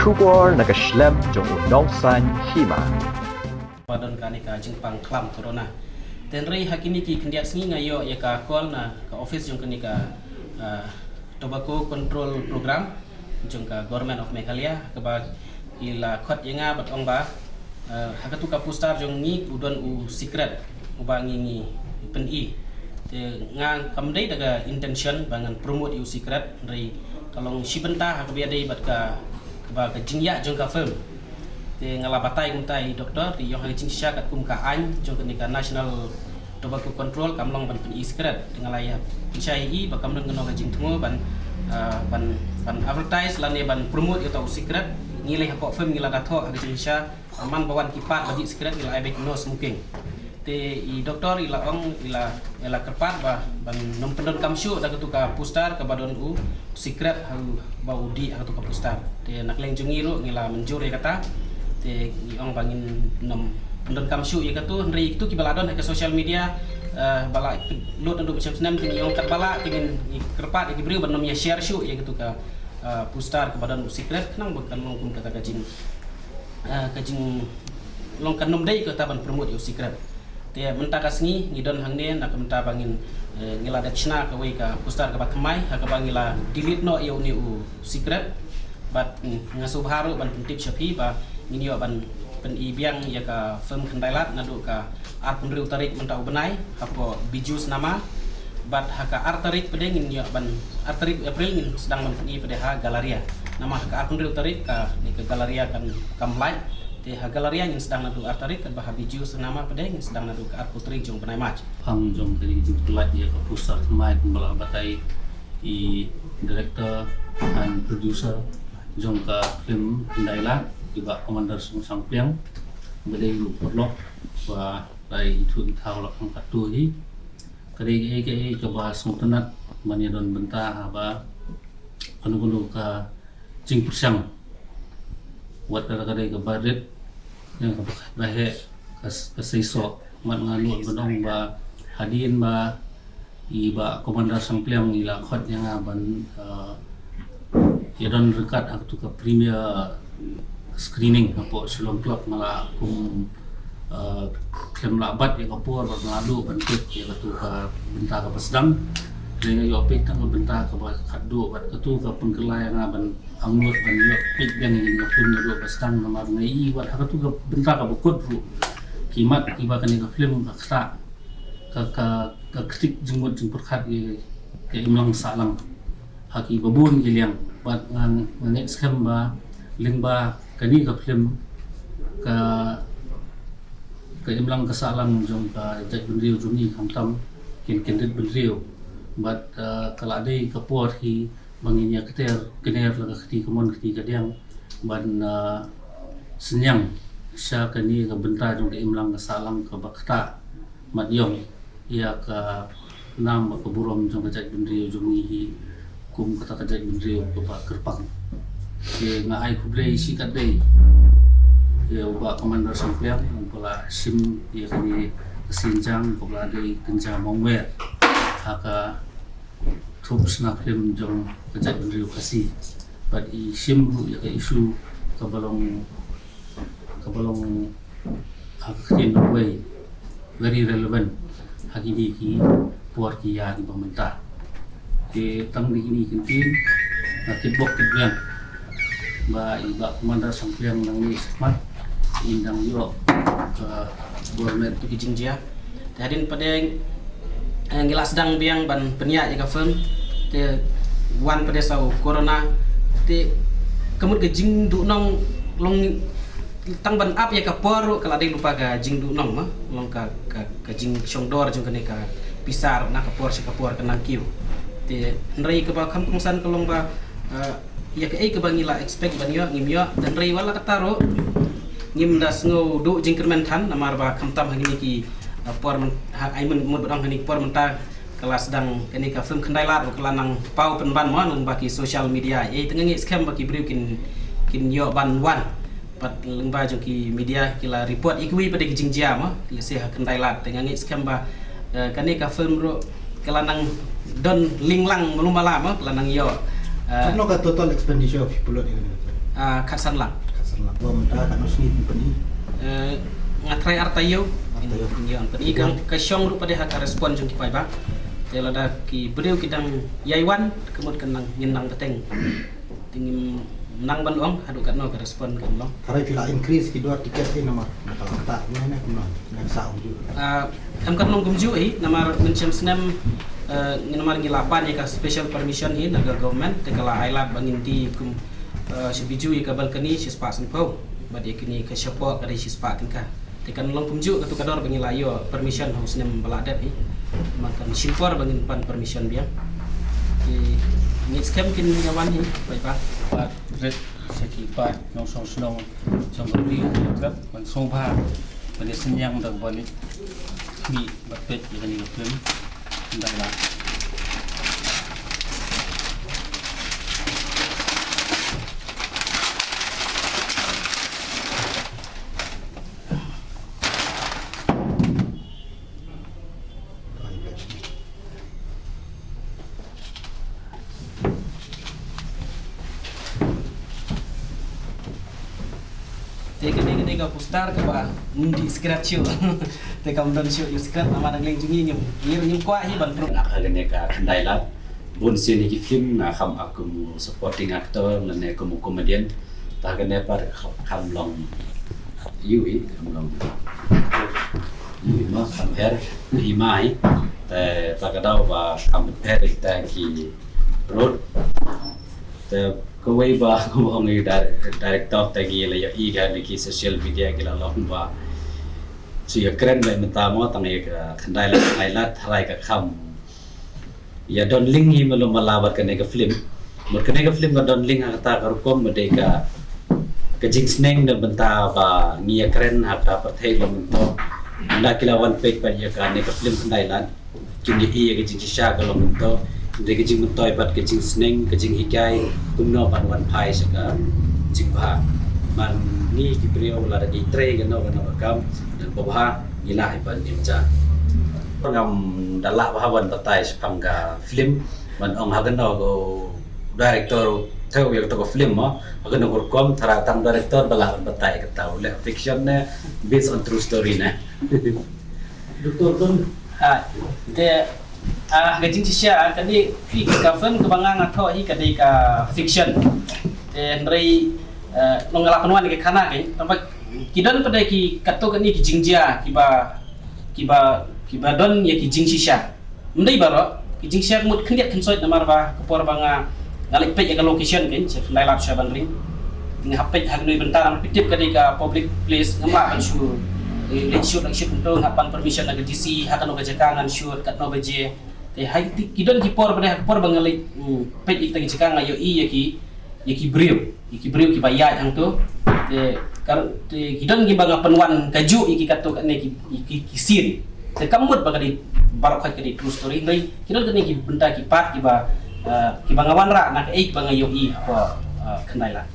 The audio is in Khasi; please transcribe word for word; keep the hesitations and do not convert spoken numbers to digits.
Khubor na ka shlem jong u nongsan hima. Ba don kane ka jingpang khlam corona. Te hynrei ha kine ki khyndiat sngi nga ïoh ïa ka call na ka office jong kane ka, ah, Tobacco Control Program jong ka Government of Meghalaya, kaba ki la khot ïa nga bad ong ba, ah, ha katu ka poster jong ngi u don u sikret uba ngi ngi pyni. Te nga kam dei da ka intention ba ngan promote ïa u sikret, hynrei ka long shi bynta ha kaba ïadei bad ka, kaba ka jingïaid jong ka film. Te nga la batai kumta ïa i doktor, te ïong ha ka jingshisha katkum ka aiñ jong kane ka National Tobacco Control kam long ban pyni sikret. Te nga la ïa pynshai ïa i ba kam don kano ka jingthmu ban, ah, ban, ban advertise lane ban promote ïa uta u sikret. Ngi leh hapoh film ngi la da thoh ha ka jingshisha, ah, man ba wan ki part ba dih sikret ngi la ai beit no smoking. Te i doktor i la ong, i la, i la kyrpad ba ban nym pyndonkam shuh da katu ka poster kaba don u sikret ha u, ba u dih ha katu ka poster. Te na kylleng jong ngi ruh ngi la mynjur ïa kata. Te ngi ong ba ngin nym pyndonkam shuh ïa katu, hynrei kito kiba la don ha ka social media, eh, ba la load naduh mynshem snem, te ngi ong katba lah te ngin, ngi kyrpad ïa ki briew ban nym ïa share shuh ïa katu ka, eh, poster kaba don u sikret, khnang ba kan long kum kata ka jing, eh, ka jing long kan nym dei kata ban promote ïa u sikret. Te mynta ka sngi ngi don hangne na ka bynta ba ngin, eh, ngi la dep shna kawei ka poster kaba thymmai ha kaba ngi la delete noh ïa une u sikret. Bad, mm, nga sngewbha ruh ban pyntip sha phi ba ngin ïoh ban pyni biang ïa ka film Khyndai Lad naduh ka arphew hynriew tarik mynta u bnai hapoh Bijou Cinema. Bad ha ka ar tarik pat de ngin ïoh ban, ar tarik April ngin sdang ban pyni pat de ha Galleria. Namar ha ka arphew hynriew tarik kane ka Galleria kan kam lait. Te ha Galleria ngin sdang naduh ar tarik, katba ha Bijou Cinema pat de ngin sdang naduh ka arphew tarik jong u bnai March. Phang jong ka jingpynlait ïa ka poster thymmai kumba la batai i director and producer jong ka film Khyndai Lad, i Bah Commander Sing Sangpliang, ba dei ruh paralok ba la ithuh ithaw la khang katto hi. Ka dei kaei kaei kaba sngewtynnat ban ïadon bynta haba kano kano ka jingpyrshang. Wat la ka dei kaba rit, ïa kaba, kaba heh, ka, ka seisoh. Mat nga nud ban ong ba hadien ba i Bah Commander Sangpliang i la khot ïa nga ban, eh, ïadon ryngkat ha katu ka premiere screening hapoh Shillong Club, nga la kum, eh, khlem lah bat ïa ka por ba nga la duh ban tip ïa katu ka bynta kaba sdang. Te nga ïoh peit tang ka bynta kaba khatduh bad katu ka pynkylla ïa nga ban angnud ban ïoh peit biang ïa kane ka film naduh ba sdang, namar nga i wat ha katu ka bynta kaba kut ruh ki mat kiba kane ka film ka ktah, ka, ka, ka ktik jingmut jingpyrkhat ïa ka imlang sahlang ha kiba bun ki liang. Bad nga, nga ngeit skhem ba lyngba kane ka film ka, ka imlang ka sahlang jong ka jaitbynriew jong ngi khamtam ki kyndit bynriew. Bad, eh, ka la dei ka por hi ba ngin ïa kter kner la ka kti kamon kti kadiang ban, eh, synñiang sha kane ka bynta jong ka imlang ka sahlang kaba ktah mat ïong ïa ka nam bad ka burom jong ka jaitbynriew jong ngi hi kum kata ka jaitbynriew kaba kyrpang. Te nga ai khublei shikatdei ïa u Bah Commander Sangpliang uba la shim ïa kane ka sienjam kaba la dei kynja mongwer ha ka thup sngap film jong ka jaitbynriew Khasi. Bad i shim ruh ïa ka issue kaba long, kaba long ha ka ktien nongwei very relevant ha kine ki por ki ïa kiba mynta. Te tang da kine ki ktien nga kitbok kitbiang ba i Bah Commander Sangpliang nangne shakhmat in dang ïoh ka bor met tu ki jingjia. Te hadien pat de, eh, ngi la sdang biang ban pynïaid ïa ka film. Te wan pat de sa u corona. Te ka mut ka jingduhnong long tang ban ap ïa ka por ruh ka la dei lypa ka jingduhnong ma. Long ka, ka, ka jingshongdor jong kane ka pisa na ka por sha ka por ka nang kiew. Te hynrei kaba kham kongsan ka long ba, eh, ïa kaei kaba ngi la expect ban ïoh ngim ïoh, hynrei wat la katta ruh ngim da sngew duh jingkyrmen than namar ba khamtam ha kine ki, uh, por myn-, ha, ai myn-, mut ba dang ha kine ki por mynta ka la sdang kane ka film Khyndai Lad ruh ka la nang paw pynban mo lyngba ki social media. Ei te nga ngeit skhem ba ki briew kin, kin ïoh ban wan. Pat lyngba jong ki media ki la report ïa kiwei pat de ki jingjia mo, lehse ha Khyndai Lad. Te nga ngeit skhem ba, eh, kane ka film ruh ka la nang don lynglang malu mala mo, ka la nang ïoh, eh, katno ka total expenditure of phi pynlut ïa kane ka film? Ah, khatsan lak. Khatsan lak. Ba mynta katno sngi phin pyni? Eh, nga tharai ar taïew. Ar taïew. Ïa, phin pyni. Ka, ka shong ruh pat de ha ka respond jong ki paidbah. Te lada ki briew ki dang ïai wan, ka mut kan nang, ngin nang bteng. Te ngim nang ban ong haduh katno ka respond kan long. Tharai phi la increase ki duar tiket hi namar. Mynta mynta ne ne kumno. Ne sa kumjuh. Ah, em kan long kumjuh hi namar mynshem snem, eh, namar ngi la pan ïa ka special permission hi na ka government, te ka la ai lad ba ngin die kum eh, shi biju ïa ka balcony shispah sanphew. Bad ïa kine ka shapoh ka dei shispah tyngka. Te kan long kumjuh katu ka dor ba ngi la ïoh permission ha u snem ba la dep hi. Namar kan shim por ba ngin pan permission biang. Te ngin skhem kin ïa wan hi, paidbah. Pat rit sha ki paid nongshong shnong jong ka ri ka ban sngewbha ban ïa synñiang da kaba ïa khmih bad peit ïa kane ka film. Dang la. Te kane, kane ka poster kaba ym dih scratch shuh. Te kam don shuh ïa u scratch namar dang leng jong ngi ngim, ngim, ngim kwah hi ban proof. Nga ha kane ka Khyndai Lad. Bun sien ïa ki film nga kham act kum u supporting actor lane kum u comedian. Te ha kane pat kham, kham long ïa u hi, kham long ïa u hi ma kham her ïa i ma hi. Te, te ka daw ba kham her ïa kita ki role. Te kawei ba, kaba ong i dir-, director te ngi la ïohi ha ki social media ki la long ba shu ïakren ba mynta mo tang ïa ka Khyndai Lad, Khyndai Lad tharai ka kham ïa don link hi malu mala bad kane ka film. Mut kane ka film ka don link ha kata ka rukom ba dei ka, ka jingsneng na bynta ba ngi ïakren ha ka pyrthei long mynta. Ynda ki la wan peit ba ïa kane ka film Khyndai Lad. Kin ïa i ïa ka jingshisha ka long mynta, hynrei ka jingmyntoi bad ka jingsneng, ka jinghikai kumno ban wan phai sha ka jingbha. Man ngi ki briew lada ngi trei kano kano ka kam, dang babha ngi lah ban ïa ja. Ngam da lah bha ban batai shaphang ka film, ban ong ha kano ka director thew ïa kato ka film mo, ha kano ka rukom, tharai tang director ba lah ban batai kata u leh fiction ne based on true story ne. Doktor Don. Ah, te, ah, ka jingshisha, kane ka film kaba nga nga thoh hi ka dei ka fiction. Te hynrei, eh, nong nga la pynwan ka khana ka, tang ba ki don pat de ki katto katne ki jingjia kiba, kiba, kiba don ïa ki jingshisha. Ym dei baroh, ki jingshisha ka mut khyndiat khynsoit namar ba ka por ba nga, nga leit peit ïa ka location ka, sha Khyndai Lad sha Banring. Nga hap peit ha kano bynta namar phi tip ka dei ka public place, ngam lah ban shu, eh, leit shoot, leit shoot kumto, nga hap pan permission na ka D C, ha kano ka jaka ngan shoot, katno baje. Te ha ki, ki don ki por ba dei ha ka por ba nga leit, hmm, peit ïa kita ki jaka nga ïohi ïa ki, ïa ki briew, ïa ki briew kiba ïaid hangto. Te kar, te ki don kiba nga pynwan kajuh ïa ki katto katne ki, ïa ki, ki scene. Te kam mut ba ka dei baroh khoit ka dei true story, hynrei ki don katne ki bynta ki part kiba, eh, kiba nga wanrah na kaei kaba nga ïohi hapoh, eh, Khyndai Lad.